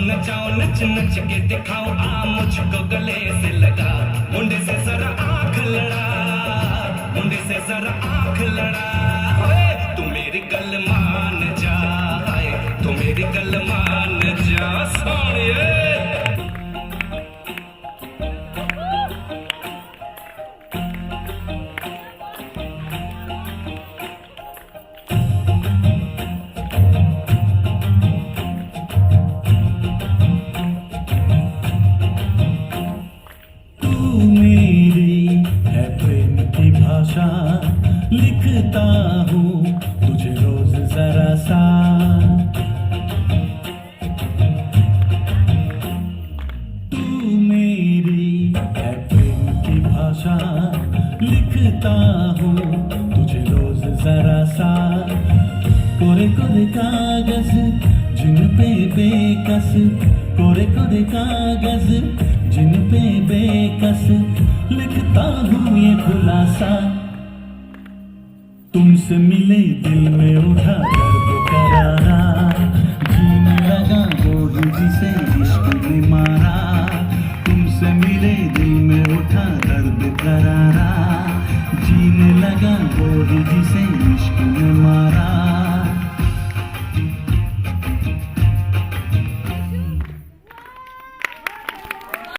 नचाओ, नच नच के दिखाओ, आ मुझको गले से लगा। मुंडे से जरा आंख लड़ा, मुंडे से जरा आंख लड़ा। ओए, तू मेरी गल मान जा, हाय, तू मेरी गल मान जा सोनिए। तू मेरी है प्रेम की भाषा, लिखता हूँ तुझे रोज जरा सा। तू मेरी है प्रेम की भाषा, लिखता हूँ तुझे रोज जरा सा। कोरे कोरे कागज जिन पे बेकस, कोरे कोरे कागज जिन पे बेकस, लिखता हूँ ये खुलासा। तुमसे मिले दिल में उठा दर्द करारा, जीने लगा वो ही जिसे इश्क ने मारा। तुमसे मिले दिल में उठा दर्द करारा, जीने लगा वो ही जिसे इश्क ने मारा।